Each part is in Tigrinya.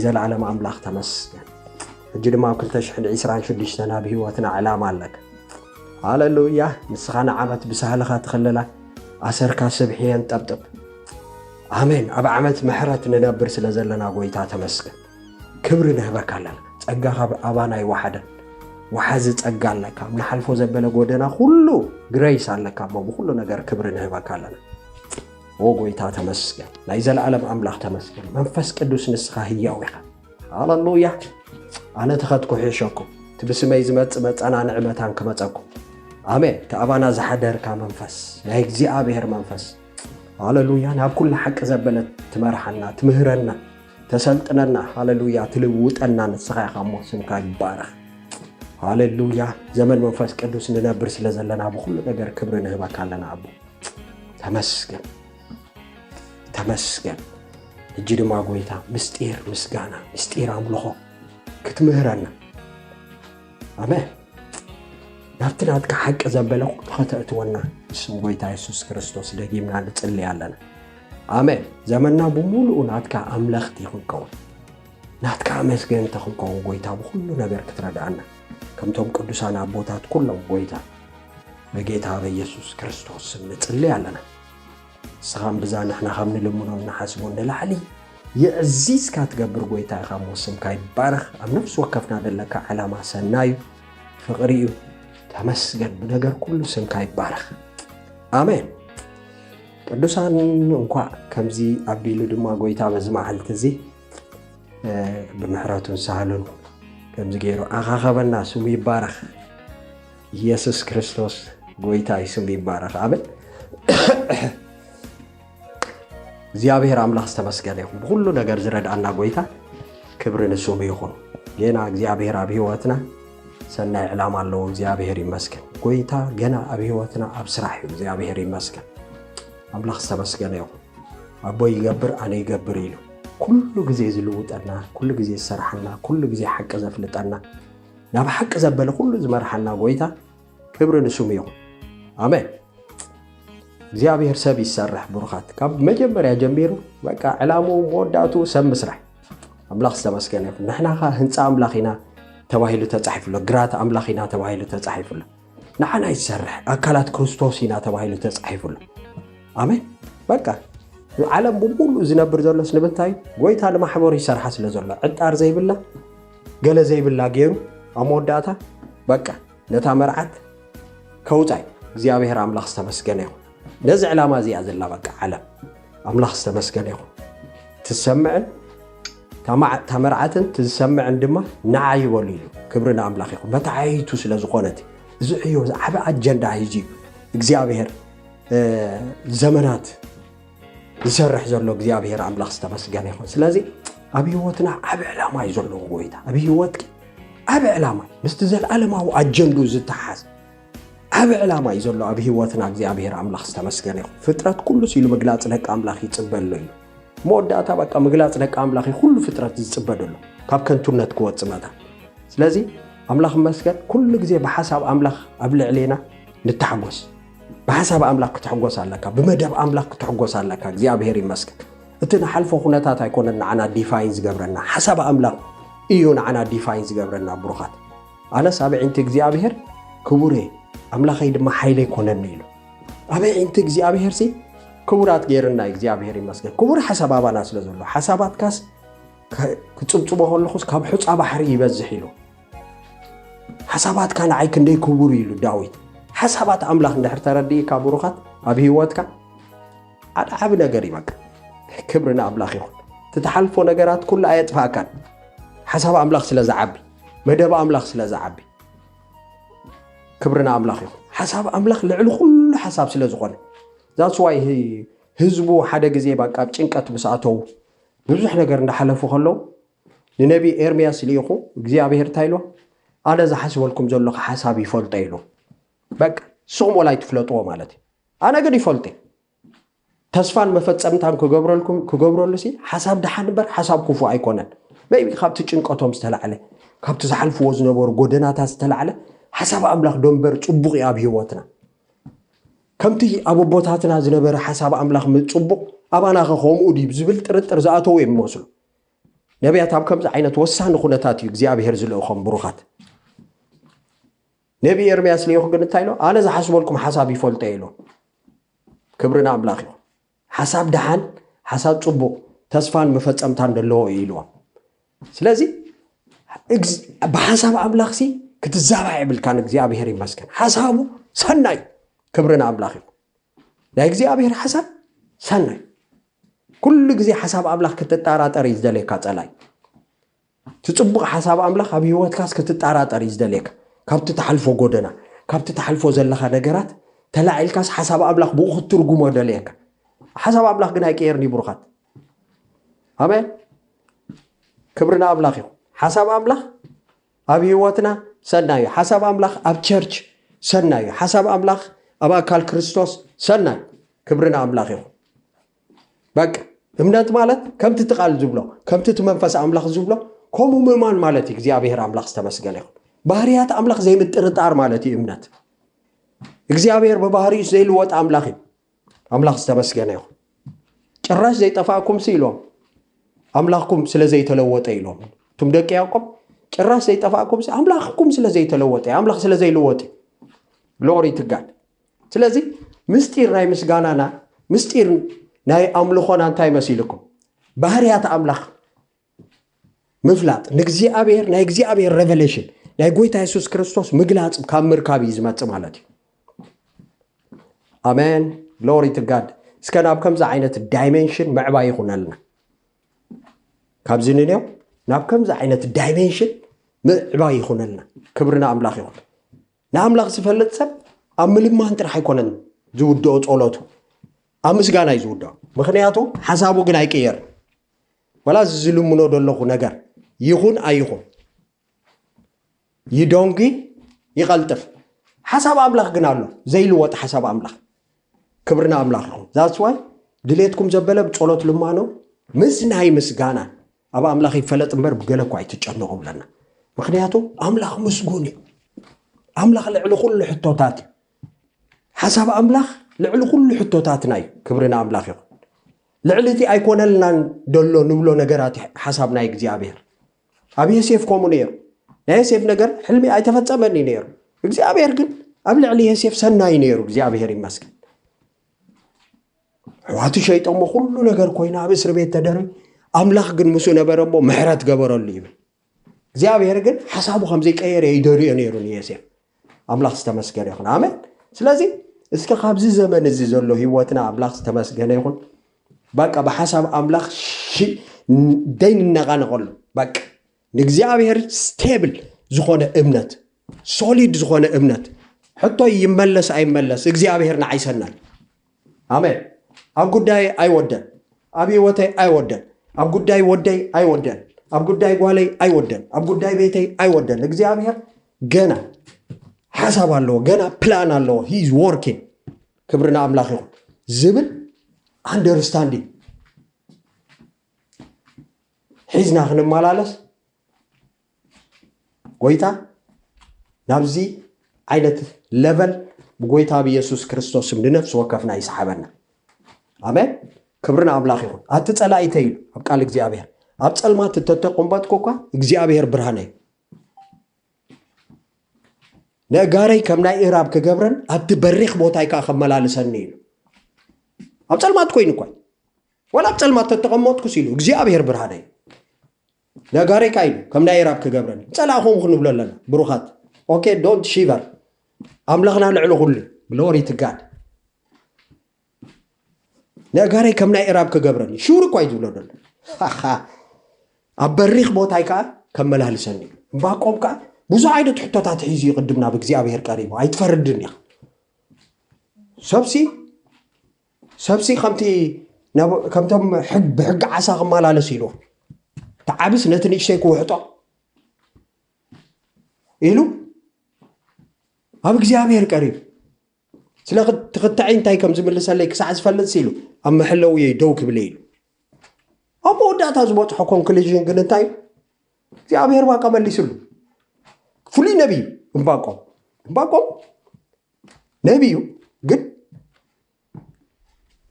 ዘለዓለም ኣምላኽ ተመስገን። ሕጂ ድማ ኣብ ክልተ ሽሕን ዕስራን ሽዱሽተን ኣብ ህይወትና ዕላማ ኣለካ። ሃለሉያ። ንስኻ ንዓመት ብሳህልኻ ትኽልላ፣ ኣሰርካ ስብሕየን ጠብጥብ። ኣሜን። ኣብ ዓመት ምሕረት ንነብር ስለ ዘለና ጎይታ ተመስገን። ክብሪ ንህበካ ኣለና። ጸጋኻ ኣባና ይወሓደ። ወሓዚ ጸጋ ኣለካ። ኣብ ንሓልፎ ዘበለ ጎደና ኩሉ ግሬስ ኣለካ እሞ ብኩሉ ነገር ክብሪ ንህበካ ኣለና። ኦ ጎይታ ተመስገን። ናይ ዘለዓለም ኣምላኽ ተመስገን። መንፈስ ቅዱስ ንስኻ ህያው ኢኻ። ሃለሉያ። ኣነ ተኸትኩ ሒሸኩም። እቲ ብስመይ ዝመጽእ መጸናንዒ መታን ክመጸኩም። ኣሜን። እቲ ኣባና ዝሓደርካ መንፈስ፣ ናይ እግዚኣብሔር መንፈስ። ሃለሉያ። ናብ ኩሉ ሓቂ ዘበለት ትመርሓና፣ ትምህረና፣ ተሰልጥነና። ሃለሉያ። ትልውጠና ንስኻ ኢኻ እሞ ስምካ ይባረኽ። ሃለሉያ። ዘመን መንፈስ ቅዱስ ንነብር ስለ ዘለና ብኩሉ ነገር ክብሪ ንህበካ ኣለና ኣቦ። ተመስገን። ተመስገን። ሕጂ ድማ ጎይታ ምስጢር ምስጋና፣ ምስጢር ኣምልኾ ክትምህረና። ኣሜን። ናብቲ ናትካ ሓቂ ዘበለ ኩሉ ከተእትወና ብስም ጎይታ የሱስ ክርስቶስ ደጊምና ንጽሊ ኣለና። ኣሜን። ዘመንና ብምሉኡ ናትካ ኣምለኽቲ ክንከውን፣ ናትካ ኣመስገንቲ ክንከውን ጎይታ ብኩሉ ነገር ክትረድኣና፣ ከምቶም ቅዱሳን ኣቦታት ኩሎም ጎይታ በጌታ በኢየሱስ ክርስቶስ ስም ንጽሊ ኣለና። ንስኻም ብዛ ንሕና ካብ ንልምኖ ንሓስቦ ንላዕሊ የዕዚዝካ ትገብር ጎይታ ኢኻ እሞ ስምካ ይባረኽ። ኣብ ነፍሲ ወከፍና ዘለካ ዕላማ ሰናይ እዩ፣ ፍቕሪ እዩ። ተመስገን። ብነገር ኩሉ ስምካ ይባረኽ። ኣሜን። ቅዱሳን እንኳዕ ከምዚ ኣቢሉ ድማ ጎይታ በዚ መዓልቲ እዚ፣ እ፣ ብምሕረቱን ሳህሉን ከምዚ ገይሩ ኣኻኸበና። ስሙ ይባረኽ። ኢየሱስ ክርስቶስ ጎይታ እዩ፣ ስሙ ይባረኽ። ኣሜን። እግዚኣብሔር ኣምላኽ ዝተመስገነ ይኹን። ብኹሉ ነገር ዝረድኣና ጎይታ ክብሪ ንስሙ ይኹን። ጌና እግዚኣብሔር ኣብ ህይወትና ሰናይ ዕላማ ኣለዎ። እግዚኣብሔር ይመስገን። ጎይታ ገና ኣብ ህይወትና ኣብ ስራሕ እዩ። እግዚኣብሔር ይመስገን። ኣምላኽ ዝተመስገነ ይኹን። ኣቦ ይገብር፣ ኣነ ይገብር ኢሉ ኩሉ ግዜ ዝልውጠና፣ ኩሉ ግዜ ዝሰርሓና፣ ኩሉ ግዜ ሓቂ ዘፍልጠና፣ ናብ ሓቂ ዘበለ ኩሉ ዝመርሓና ጎይታ ክብሪ ንስሙ ይኹን። ኣሜን። እግዚኣብሔር ሰብ ይሰርሕ ብሩኻት። ካብ መጀመርያ ጀሚሩ በቃ ዕላምኡ መወዳእትኡ ሰብ ምስራሕ። ኣምላኽ ዝተመስገነ ይኹን። ንሕና ኸ ህንጻ ኣምላኽ ኢና ተባሂሉ ተጻሒፉ ኣሎ። ግራት ኣምላኽ ኢና ተባሂሉ ተጻሒፉ ኣሎ። ንዓና ይሰርሕ፣ ኣካላት ክርስቶስ ኢና ተባሂሉ ተጻሒፉ ኣሎ። ኣሜን። በቃ ዓለም ብምሉኡ ዝነብር ዘሎስ ንምንታይ? ጎይታ ንማሕበሩ ይሰርሓ ስለ ዘሎ፣ ዕጣር ዘይብላ፣ ገለ ዘይብላ ገይሩ ኣብ መወዳእታ በቃ ነታ መርዓት ከውጻይ። እግዚኣብሔር ኣምላኽ ዝተመስገነ ይኹን። ነዚ ዕላማ እዚኣ ዘላ በቃ ዓለም። ኣምላኽ ዝተመስገነ ይኹን። ትሰምዕን ተማ-፣ ተመርዓትን ትዝሰምዕን ድማ ንዓ ይበሉ ኢሉ። ክብሪ ንኣምላኽ ይኹን። መታዓይቱ ስለ ዝኾነት፣ እዚ ዕዮ፣ እዚ ዓቢ ኣጀንዳ ሒዙ እዩ እግዚኣብሔር፣ እ፣ ዘመናት ዝሰርሕ ዘሎ እግዚኣብሔር ኣምላኽ ዝተመስገነ ይኹን። ስለዚ ኣብ ህይወትና ዓቢ ዕላማ እዩ ዘለዎ ጎይታ። ኣብ ህይወትኪ ዓቢ ዕላማ እዩ። ምስቲ ዘለዓለማዊ ኣጀንዱ ዝተሓዝ ዓቢ ዕላማ እዩ ዘሎ ኣብ ህይወትና። እግዚኣብሔር ኣምላኽ ዝተመስገነ ይኹን። ፍጥረት ኩሉስ ኢሉ ምግላጽ ደቂ ኣምላኽ ይጽበ ኣሎ ኢሉ። መወዳእታ በቃ ምግላጽ ደቂ ኣምላኽ እዩ ኩሉ ፍጥረት ዝጽበ ዘሎ፣ ካብ ከንቱነት ክወጽእ መታን። ስለዚ ኣምላኽ ይመስገን፣ ኩሉ ግዜ ብሓሳብ ኣምላኽ ኣብ ልዕሌና ንተሓጎስ። ብሓሳብ ኣምላኽ ክትሕጎስ ኣለካ፣ ብመደብ ኣምላኽ ክትሕጎስ ኣለካ። እግዚኣብሔር ይመስገን። እቲ ንሓልፎ ኩነታት ኣይኮነን ንዓና ዲፋይን ዝገብረና፣ ሓሳብ ኣምላኽ እዩ ንዓና ዲፋይን ዝገብረና። ብሩኻት፣ ኣነስ ኣብ ኣዒንቲ እግዚኣብሔር ክቡር እየ፣ ኣምላኸይ ድማ ሓይለይ ኮነኒ ኢሉ። ኣብ ኣዒንቲ እግዚኣብሔር ሲ ክቡራት ገይርና እዩ። እግዚኣብሔር ይመስገን። ክቡር ሓሳብ ኣባና ስለ ዘሎ፣ ሓሳባትካስ ከ-፣ ክጽብጽቦ ከለኹስ ካብ ሑጻ ባሕሪ ይበዝሕ ኢሉ። ሓሳባትካ ንዓይ ክንደይ ክቡር እዩ ኢሉ ዳዊት። ሓሳባት ኣምላኽ እንድሕር ተረዲእካ ብሩኻት ኣብ ህይወትካ፣ ሓደ ዓቢ ነገር እዩ በቃ። ክብሪ ንኣምላኽ ይኹን። እቲ ትሓልፎ ነገራት ኩሉ ኣየጥፋእካን። ሓሳብ ኣምላኽ ስለ ዝዓቢ፣ መደብ ኣምላኽ ስለ ዝዓቢ። ክብሪ ንኣምላኽ ይኹን። ሓሳብ ኣምላኽ ልዕሊ ኩሉ ሓሳብ ስለ ዝኾነ። That's why ህ-፣ ህዝቡ ሓደ ግዜ በቃ ኣብ ጭንቀት ምስ ኣተዉ፣ ብዙሕ ነገር እንዳሓለፉ ከለዉ፣ ንነቢ ኤርምያስ ልኢኹ እግዚኣብሔር እንታይ ኢልዎ? ኣነ ዝሓስበልኩም ዘለኹ ሓሳብ ይፈልጦ ኢሉ። በቃ ንስኹም ወላ ኣይትፍለጥዎ ማለት እዩ። ኣነ ግን ይፈልጦ እየ። ተስፋን መፈጸምታን ክገብረልኩም፣ ክገብረሉ ሲ ሓሳብ ደሓን እምበር ሓሳብ ክፉእ ኣይኮነን። maybe ካብቲ ጭንቀቶም ዝተላዕለ፣ ካብቲ ዝሓልፍዎ ዝነበሩ ጎደናታት ዝተላዕለ ሓሳብ ኣምላኽ ዶ እምበር ጽቡቕ እዩ ኣብ ህይወትና። ከምቲ ኣብ ኣቦታትና ዝነበረ ሓሳብ ኣምላኽ ም-፣ ጽቡቕ ኣባናኸ ከምኡ ድዩ ዝብል ጥርጥር ዝኣተዉ እዮም ይመስሉ። ነቢያት ኣብ ከምዚ ዓይነት ወሳኒ ኩነታት እዩ እግዚኣብሔር ዝልእኾም። ብሩኻት፣ ነቢ ኤርምያስ ልኢኹ ግን እንታይ ኢሎ? ኣነ ዝሓስበልኩም ሓሳብ ይፈልጦ ኢሎ። ክብሪ ንኣምላኽ ይኹን። ሓሳብ ደሓን፣ ሓሳብ ጽቡቕ፣ ተስፋን መፈጸምታን ዘለዎ እዩ ኢልዎም። ስለዚ ብሓሳብ ኣምላኽሲ ክትዛባዕ የብልካን። እግዚኣብሔር ይመስገን፣ ሓሳቡ ሰናይ። ክብሪ ንኣምላኽ ይኹን። ናይ እግዚኣብሔር ሓሳብ ሰናይ። ኩሉ ግዜ ሓሳብ ኣምላኽ ክትጠራጠር እዩ ዝደልየካ ጸላይ። እቲ ጽቡቕ ሓሳብ ኣምላኽ ኣብ ህይወትካስ ክትጠራጠር እዩ ዝደልየካ። ካብቲ ትሓልፎ ጎደና፣ ካብቲ ትሓልፎ ዘለኻ ነገራት ተላዒልካስ ሓሳብ ኣምላኽ ብኡ ክትትርጉሞ ደልየካ። ሓሳብ ኣምላኽ ግን ኣይቀየርን እዩ ብሩኻት። ኣሜን። ክብሪ ንኣምላኽ ይኹን። ሓሳብ ኣምላኽ ኣብ ህይወትና ሰናዩ። ሓሳብ ኣምላኽ ኣብ ቸርች ሰናዩ። ሓሳብ ኣምላኽ ኣብ ኣካል ክርስቶስ ሰናዩ። ክብሪ ንኣምላኽ ይኹን። በቃ እምነት ማለት ከምቲ እቲ ቃል ዝብሎ፣ ከምቲ እቲ መንፈስ ኣምላኽ ዝብሎ፣ ከምኡ ምእማን ማለት እዩ። እግዚኣብሔር ኣምላኽ ዝተመስገነ ይኹን። ባህርያት ኣምላኽ ዘይምጥርጣር ማለት እዩ እምነት። እግዚኣብሔር ብባህሪኡ ዘይልወጥ ኣምላኽ እዩ። ኣምላኽ ዝተመስገነ ይኹን። ጭራሽ ዘይጠፋእኩም ሲ ኢሎም፣ ኣምላኽኩም ስለ ዘይተለወጠ ኢሎም። እቱም ደቂ ያዕቆብ፣ ጭራሽ ዘይጠፋእኩም ሲ ኣምላኽኩም ስለ ዘይተለወጠ፣ ኣምላኽ ስለ ዘይልወጥ እዩ። ግሎሪ ቱ ጋድ። ስለዚ ምስጢር ናይ ምስጋናና፣ ምስጢር ናይ ኣምልኾና እንታይ መሲልኩም? ባህርያት ኣምላኽ ምፍላጥ፣ ንእግዚኣብሔር፣ ናይ እግዚኣብሔር ሬቨሌሽን፣ ናይ ጎይታ የሱስ ክርስቶስ ምግላጽ ካብ ምርካብ እዩ ዝመጽእ ማለት እዩ። ኣሜን። ግሎሪ ቱ ጋድ። እስከ ናብ ከምዚ ዓይነት ዳይሜንሽን ምዕባይ ይኹነልና። ካብዚ ንኔው ናብ ከምዚ ዓይነት ዳይሜንሽን ምዕባይ ይኹነልና። ክብሪ ንኣምላኽ ይኹን። ንኣምላኽ ዝፈልጥ ሰብ ኣብ ምልማን ጥራሕ ኣይኮነን ዝውድኦ ጸሎቱ፣ ኣብ ምስጋና እዩ ዝውድኦ። ምኽንያቱ ሓሳቡ ግን ኣይቅየርን። ዋላ እዚ ዝልምኖ ዘለኹ ነገር ይኹን ኣይኹን፣ ይደንጉ፣ ይቐልጥፍ፣ ሓሳብ ኣምላኽ ግን ኣሎ፣ ዘይልወጥ ሓሳብ ኣምላኽ። ክብሪ ንኣምላኽ ይኹን። That's why ድሌትኩም ዘበለ ብጸሎት ልማኖ ምስ ናይ ምስጋና ኣብ ኣምላኽ ይፈለጥ እምበር ብገለ እኳ ኣይትጨነቑ ብለና። ምኽንያቱ ኣምላኽ ምስጉን እዩ። ኣምላኽ ልዕሊ ኩሉ ሕቶታት እዩ። ሓሳብ ኣምላኽ ልዕሊ ኩሉ ሕቶታትና እዩ። ክብሪ ንኣምላኽ ይኹን። ልዕሊ እቲ ኣይኮነልናን ደሎ ንብሎ ነገራት እዩ ሓሳብ ናይ እግዚኣብሔር። ኣብ ዮሴፍ ከምኡ ነይሩ። ናይ ዮሴፍ ነገር ሕልሚ ኣይተፈጸመን እዩ ነይሩ። እግዚኣብሔር ግን ኣብ ልዕሊ ዮሴፍ ሰናይ ነይሩ። እግዚኣብሔር ይመስገን። ኣሕዋቱ ሸይጦሞ ኩሉ ነገር ኮይኑ ኣብ እስሪ ቤት ተደርቢ፣ ኣምላኽ ግን ምስኡ ነበረ እሞ ምሕረት ገበረሉ ይብል። እግዚኣብሔር ግን ሓሳቡ ከም ዘይቀየረ ይደልዮ ነይሩ ንዮሴፍ። ኣምላኽ ዝተመስገነ ይኹን። ኣሜን። ስለዚ እስከ ካብዚ ዘመን እዚ ዘሎ ህይወትና ኣምላኽ ዝተመስገነ ይኹን። በቃ ብሓሳብ ኣምላኽ ሺ-፣ ደይንነቓነቐሉ። በቃ ንእግዚኣብሔር ስቴብል ዝኾነ እምነት፣ ሶሊድ ዝኾነ እምነት፣ ሕቶ ይመለስ ኣይመለስ እግዚኣብሔር ንዓይ ሰናይ። ኣሜን። ኣብ ጉዳይ ኣይወደን፣ ኣብ ህይወተይ ኣይወደን፣ ኣብ ጉዳይ ወደይ ኣይወደን፣ ኣብ ጉዳይ ጓለይ ኣይወደን፣ ኣብ ጉዳይ ቤተይ ኣይወደን። እግዚኣብሔር ገና ሓሳብ ኣለዎ፣ ገና ፕላን ኣለዎ። He is working። ክብሪ ንኣምላኽ ይኹን ዝብል ኣንደርስታንዲንግ ሒዝና ክንመላለስ ጎይታ ናብዚ ዓይነት ለቨል ብጎይታ ብየሱስ ክርስቶስ ስም ንነፍሲ ወከፍና ይስሓበና። ኣሜን። ክብሪ ንኣምላኽ ይኹን። ኣቲ ጸላኢተይ ኢሉ ኣብ ቃል እግዚኣብሔር፣ ኣብ ጸልማት እተተቐምበጥኩ እኳ እግዚኣብሔር ብርሃነይ፣ ነጋረይ ከም ናይ እራብ ክገብረን ኣብቲ በሪኽ ቦታይ ከኣ ከመላልሰኒ ኢሉ። ኣብ ጸልማት ኮይኑ እኳ፣ ዋላ ኣብ ጸልማት ተተቐመጥኩስ ኢሉ እግዚኣብሔር ብርሃነይ፣ ነጋረይ ከኣ ኢሉ ከም ናይ እራብ ክገብረኒ። ጸላእኹም ክንብሎ ኣለና ብሩኻት። ኦኬ፣ ዶንት ሺቨር። ኣምላኽና ልዕሊ ኩሉ። ግሎሪ ቱ ጋድ። ነጋረይ ከም ናይ እራብ ክገብረኒ ሹር እኳ እዩ ዝብሎ ዘሎ። ሃሃ። ኣብ በሪኽ ቦታይ ከኣ ከመላልሰኒ እዩ። እምባቆም ከኣ ብዙሕ ዓይነት ሕቶታት ሒዙ እዩ ቅድም ናብ እግዚኣብሔር ቀሪቡ። ኣይትፈርድን ኢኻ። ሰብሲ፣ ሰብሲ ከምቲ ናብ-፣ ከምቶም ሕግ-፣ ብሕጊ ዓሳ ክመላለስ ኢሉ። እቲ ዓብስ ነቲ ንእሽተይ ክውሕጦ ኢሉ ኣብ እግዚኣብሔር ቀሪቡ። ስለ ክት-፣ ክትዕይ እንታይ ከም ዝምልሰለይ ክሳዕ ዝፈልጥ ኢሉ ኣብ መሐለውየይ ደው ክብል ኢሉ። ኣብ መወዳእታ ዝበጽሖ ኮንክሉዥን ግን እንታይ እዩ? እግዚኣብሔር ባቃ መሊስሉ። ፍሉይ ነቢይ እዩ እምባቆም። እምባቆም ነቢይ እዩ፣ ግን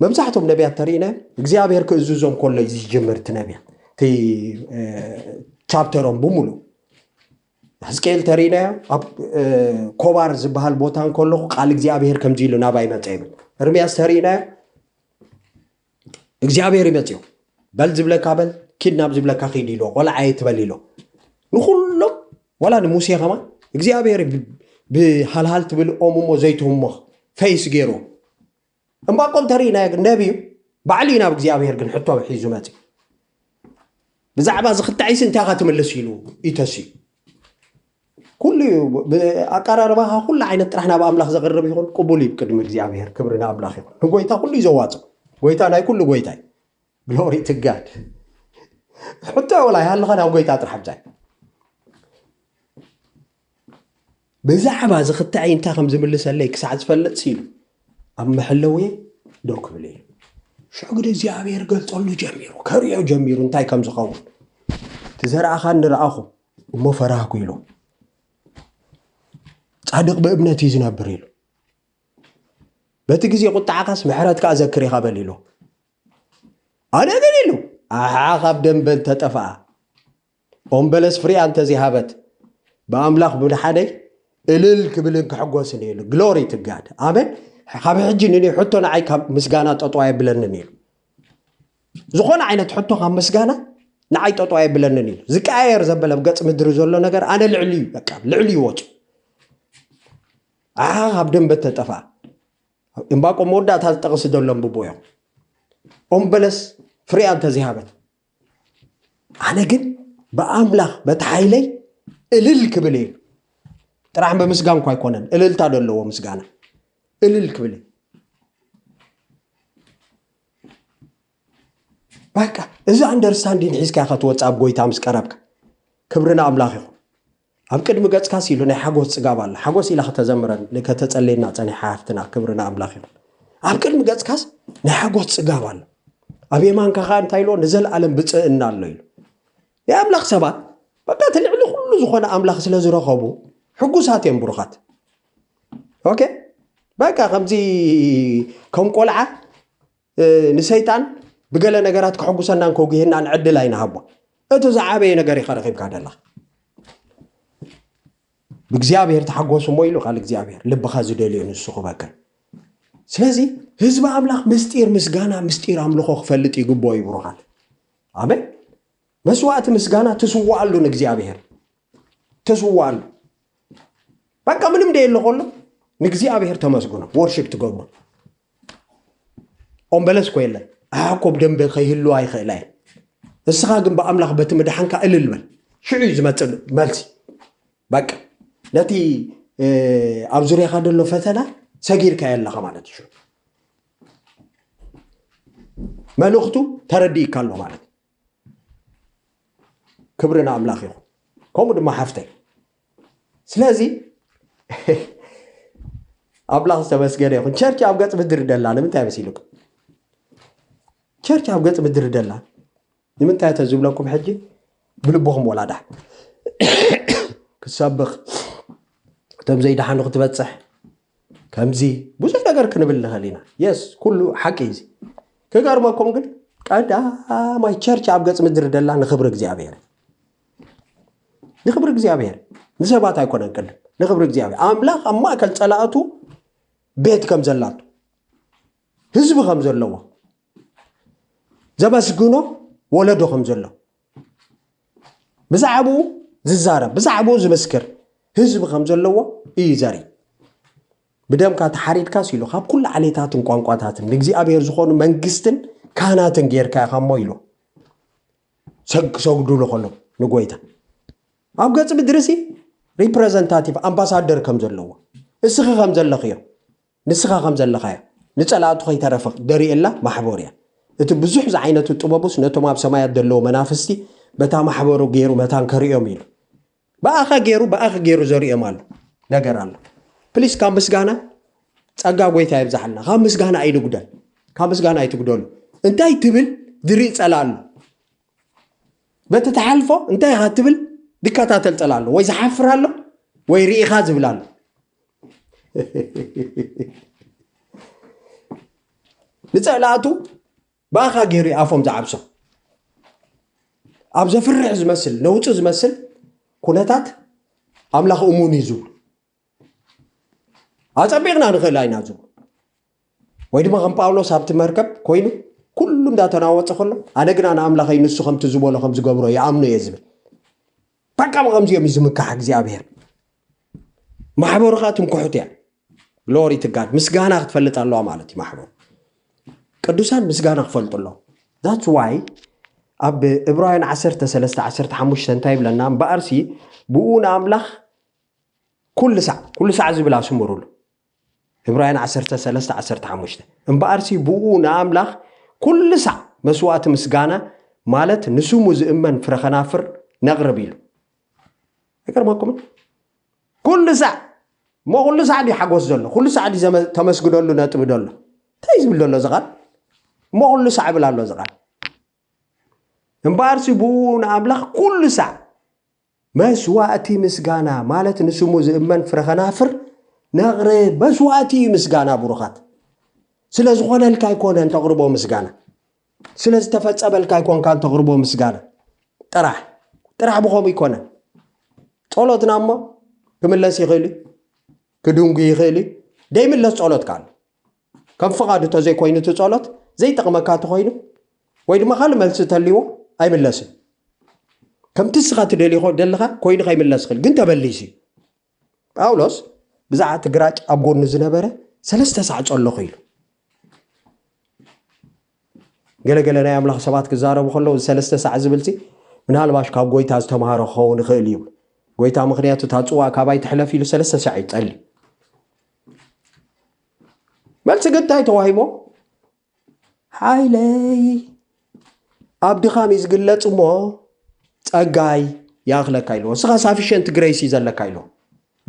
መብዛሕቶም ነቢያት ተሪእና እግዚኣብሔር ክእዝዞም ከሎ እዩ ዝጅምር እቲ ነቢያት። እቲ እቲ ቻፕተሮም ብምሉ። ሕዝቅኤል ተሪእናዮ ኣብ ኮባር ዝበሃል ቦታ እንከለኹ ቃል እግዚኣብሔር ከምዚ ኢሉ ናባይ መፀ ይብል። እርምያስ ተሪእናዮ እግዚኣብሔር ይመፅዮ። በል ዝብለካ በል፣ ኪድ ናብ ዝብለካ ኪድ ኢሎ፣ ቆልዓ ኣይትበል ኢሎ። ንኩሎም ዋላ ንሙሴ ከማን እግዚኣብሔር ብሃልሃል ትብል ኦም እሞ ዘይትህሞ ፈይስ ገይሩ። እምባቆም ተሪእናዮ ግን ነቢዩ ባዕሉ እዩ ናብ እግዚኣብሔር ግን ሕቶ ሒዙ መፂ። ብዛዕባ ዝኽታዒሲ እንታይ ኢኻ ትምልስ ኢሉ ይተስዩ። ኩሉ እዩ ኣቀራርባኻ ኩሉ ዓይነት ጥራሕ ናብ ኣምላኽ ዘቕርብ ይኹን ቅቡል እዩ ቅድሚ እግዚኣብሔር። ክብሪ ንኣምላኽ ይኹን። ንጎይታ ኩሉ እዩ ዘዋፅእ። ጎይታ ናይ ኩሉ ጎይታ እዩ። ግሎሪ ትጋድ ሕቶ ወላ ይሃልኻ ናብ ጎይታ ጥራሕ ብዛይ ብዛዕባ ዝኽታዒ እንታይ ከም ዝምልሰለይ ክሳዕ ዝፈልጥ ሲሉ ኣብ መሐለውየ ደው ክብል እዩ። ሽዑ ግደ እግዚኣብሔር ገልጸሉ ጀሚሩ፣ ከርእዮ ጀሚሩ እንታይ ከም ዝኸውን። እቲ ዘረኣኻ ንረኣኹ እሞ ፈራህኩ ኢሉ። ጻድቕ ብእምነት እዩ ዝነብር ኢሉ። በቲ ግዜ ቁጥዓኻስ ምሕረትካ እዘክር ኢኻ በል ኢሉ። ኣነ ግን ኢሉ ኣሓ ካብ ደንበ እንተጠፍኣ ኦም በለስ ፍሪኣ እንተዘይሃበት ብኣምላኽ ብምድሓነይ እልል ክብልን ክሕጎስን እዩ ኢሉ። ግሎሪ ትጋድ ኣሜን። ካብ ሕጂ ንኒ ሕቶ ንዓይ ካብ ምስጋና ጠጠው ኣይብለንን እዩ። ዝኾነ ዓይነት ሕቶ ካብ ምስጋና ንዓይ ጠጠው ኣይብለንን እዩ። ዝቀያየር ዘበለ ኣብ ገጽ ምድሪ ዘሎ ነገር ኣነ ልዕሊ እዩ በቃ ልዕሊ ይወፁ። ኣሓ ካብ ደንበ ተጠፍኣ እምባቆም መወዳእታ ዝጠቕስ ዘሎ ኣንብቦ እዮም። ኦም በለስ ፍሬኣ እንተዘይሃበት ኣነ ግን ብኣምላኽ በቲ ሓይለይ እልል ክብል እየ። ጥራሕ ብምስጋን እኳ ኣይኮነን እልልታ ደለዎ ምስጋና እልል ክብል እየ። በቃ እዚ ኣንደርስታንዲን ሒዝካ ኢኻ ትወፅእ ኣብ ጎይታ ምስ ቀረብካ። ክብሪ ንኣምላኽ ይኹን። ኣብ ቅድሚ ገጽካስ ኢሉ ናይ ሓጎስ ጽጋብ ኣሎ። ሓጎስ ኢላ ከተዘምረን ከተጸለየና ጸኒሓ ሓፍትና ክብሪ ንኣምላኽ ይኹን። ኣብ ቅድሚ ገጽካስ ናይ ሓጎስ ጽጋብ ኣሎ። ኣብ የማንካ ኸኣ እንታይ ኢልዎ ንዘለኣለም ብጽእና ኣሎ ኢሉ። ናይ ኣምላኽ ሰባት በቃ እቲ ልዕሊ ኩሉ ዝኾነ ኣምላኽ ስለ ዝረኸቡ ሕጉሳት እዮም ብሩኻት። ኦኬ በቃ ከምዚ ከም ቆልዓ ንሰይጣን ብገለ ነገራት ከሐጉሰናን ከጉህየናን ዕድል ኣይንሃቦ። እቲ ዝዓበየ ነገር ኢኻ ረኺብካ ደላ ብእግዚኣብሔር ተሓጎስ እሞ ኢሉ ቃል እግዚኣብሔር ልብኻ ዝደልዮ ንሱ ክበክር። ስለዚ ህዝቢ ኣምላኽ ምስጢር ምስጋና ምስጢር ኣምልኾ ክፈልጥ ይግብኦ እዩ ብሩኻት። ኣሜን። መስዋዕቲ ምስጋና ትስዋኣሉ ንእግዚኣብሔር ትስዋኣሉ። በቃ ምንም ደየለ ከሎ ንእግዚኣብሔር ተመስግኖ ወርሽፕ ትገብሮ። ኦምበለስ ኮ የለን ኣኮብ ደንበ ከይህልዋ ይኽእላ እየ። እስኻ ግን ብኣምላኽ በቲ ምድሓንካ እልል በል። ሽዑ እዩ ዝመፅእ መልሲ። በቃ ነቲ ኣብ ዙሪያኻ ዘሎ ፈተና ሰጊርካ የለኻ ማለት እዩ። መልእኽቱ ተረዲእካ ኣሎ ማለት። ክብሪ ንኣምላኽ ይኹን። ከምኡ ድማ ሓፍተይ። ስለዚ ኣምላኽ ዝተመስገነ ይኹን። ቸርች ኣብ ገጽ ምድሪ ደላ ንምንታይ መሲልኩም? ቸርች ኣብ ገጽ ምድሪ ደላ ንምንታይ ተዝብለኩም ሕጂ ብልብኹም ወላዳ ክትሰብኽ እቶም ዘይደሓኑ ክትበጽሕ ከምዚ ብዙሕ ነገር ክንብል ንኽእል ኢና። የስ ኩሉ ሓቂ እዚ ክገርመኩም ግን ቀዳማይ ቸርች ኣብ ገጽ ምድሪ ደላ ንኽብሪ እግዚኣብሔር ንኽብሪ እግዚኣብሔር ንሰባት ኣይኮነን ቅድም ንኽብሪ እግዚኣብሔር ኣምላኽ ኣብ ማእከል ጸላእቱ ቤት ከም ዘላቱ ህዝቢ ከም ዘለዎ ዘመስግኖ ወለዶ ከም ዘሎ ብዛዕባኡ ዝዛረብ ብዛዕባኡ ዝምስክር ህዝቢ ከም ዘለዎ እዩ ዘርኢ። ብደምካ ተሓሪድካስ ኢሉ ካብ ኩሉ ዓሌታትን ቋንቋታትን ንእግዚኣብሔር ዝኾኑ መንግስትን ካህናትን ጌርካ ኢኻ እሞ ኢሉ ሰግ ክሰግዱሉ ከሎ ንጎይታ ኣብ ገጽ ምድርሲ ሪፕረዘንታቲቭ ኣምባሳደር ከም ዘለዎ እስኺ ከም ዘለኽዮ ንስኻ ከም ዘለኻዮ ንጸላእቱ ከይተረፈ ደሪኤላ ማሕበሩ እያ። እቲ ብዙሕ ዝዓይነቱ ጥበቡስ ነቶም ኣብ ሰማያት ዘለዉ መናፍስቲ በታ ማሕበሩ ገይሩ መታን ከርእዮም ኢሉ ብኣኻ ገይሩ ብኣኺ ገይሩ ዘርእዮም ኣሎ ነገር ኣሎ። ፕሊስ ካብ ምስጋና ጸጋ ጎይታ የብዛሓልና። ካብ ምስጋና ኣይንጉደል። ካብ ምስጋና ኣይትጉደሉ። እንታይ ትብል ዝርኢ ጸላ ኣሎ። በቲ ትሓልፎ እንታይ ኢኻ ትብል ዝከታተል ጸላ ኣሎ። ወይ ዝሓፍር ኣሎ ወይ ርኢኻ ዝብል ኣሎ። ንጸላእቱ ብኣኻ ገይሩ ኣፎም ዝዓብሶ ኣብ ዘፍርሕ ዝመስል፣ ነውፂ ዝመስል ኩነታት ኣምላኽ እሙን እዩ ዝብሉ። ኣጸቢቕና ንኽእል ኣይና ዝብሉ። ወይ ድማ ከም ጳውሎስ ኣብቲ መርከብ ኮይኑ ኩሉ እንዳተናወጸ ከሎ፣ ኣነ ግና ንኣምላኸይ ንሱ ከምቲ ዝበሎ ከም ዝገብሮ ይኣምኖ እየ ዝብል። በቃ ብኸምዚኦም እዩ ዝምካሕ እግዚኣብሔር። ማሕበሩ ከዓ ትምክሑት እያ። ግሎሪ ትጋድ ምስጋና ክትፈልጥ ኣለዋ ማለት እዩ ማሕበሩ። ቅዱሳን ምስጋና ክፈልጡ ኣለዎ። That's why ኣብ ዕብራውያን ዓሰርተ ሰለስተ ዓሰርተ ሓሙሽተ እንታይ ይብለና? እምበኣርሲ ብኡ ንኣምላኽ ኩሉ ሳዕ፣ ኩሉ ሳዕ ዝብል ኣስምሩሉ። ዕብራውያን ዓሰርተ ሰለስተ ዓሰርተ ሓሙሽተ። እምበኣርሲ ብኡ ንኣምላኽ ኩሉ ሳዕ መስዋእቲ ምስጋና ማለት ንስሙ ዝእመን ፍረ ኸናፍር ነቕርብ ኢሉ። ኣይገርመኩምን? ኩሉ ሳዕ እሞ ኩሉ ሳዕ ድዩ ሓጎስ ዘሎ? ኩሉ ሳዕ ድዩ ዘመ-፣ ተመስግደሉ ነጥቢ ደሎ? እንታይ ዝብል ደሎ እዚ ቃል? እሞ ኩሉ ሳዕ እብል ኣሎ እዚ ቃል። እምበኣርሲ ብኡ ንኣምላኽ ኩሉ ሳዕ መስዋእቲ ምስጋና ማለት ንስሙ ዝእመን ፍረ ኸናፍር ነቕርብ። መስዋእቲ እዩ ምስጋና ብሩኻት። ስለ ዝኾነልካ ኣይኮነን ተቕርቦ ምስጋና። ስለ ዝተፈጸመልካ ኣይኮንካን ተቕርቦ ምስጋና። ጥራሕ፣ ጥራሕ ብኸምኡ ኣይኮነን። ጸሎትና እሞ ክምለስ ይኽእል እዩ፣ ክድንጉ ይኽእል እዩ። ደይምለስ ጸሎትካ ኣሎ። ከም ፍቓዱ ተዘይኮይኑ እቲ ጸሎት ዘይጠቕመካ ተኾይኑ ወይ ድማ ካልእ መልሲ ተልይዎ ኣይምለስን። ከምቲ እስኻ ትደልዮ ደለኻ ኮይኑ ከይምለስ ይኽእል፣ ግን ተመሊሱ እዩ። ጳውሎስ ብዛዕባ እቲ ግራጭ ኣብ ጎኑ ዝነበረ ሰለስተ ሳዕ ጸለኹ ኢሉ። ገለገለ ናይ ኣምላኽ ሰባት ክዛረቡ ከለዉ እዚ ሰለስተ ሳዕ ዝብልሲ ምናልባሽ ካብ ጎይታ ዝተምሃሮ ክኸውን ይኽእል እዩ። ጎይታ ምኽንያቱ እታ ጽዋ ካባይ ትሕለፍ ኢሉ ሰለስተ ሳዕ እዩ ጸልዩ። መልሲ ግን እንታይ ተዋሂቦ? ሓይለይ ኣብ ድኻም እዩ ዝግለጽ እሞ ጸጋይ ይኣኽለካ ኢልዎ። ንስኻ ሳፊሸንት ግሬስ እዩ ዘለካ ኢልዎ።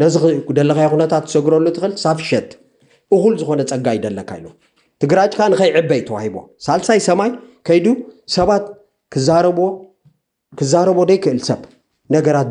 ነዚ ኽ-፣ ደለኻዮ ኩነታት ትሰግረሉ ትኽእል ሳፊሸንት እኹል ዝኾነ ጸጋ እዩ ደለካ ኢልዎ። ትግራጭካ ንኸይዕበይ ተዋሂቦ። ሳልሳይ ሰማይ ከይዱ ሰባት ክዛረብዎ፣ ክዛረቦ ደይክእል ሰብ ነገራት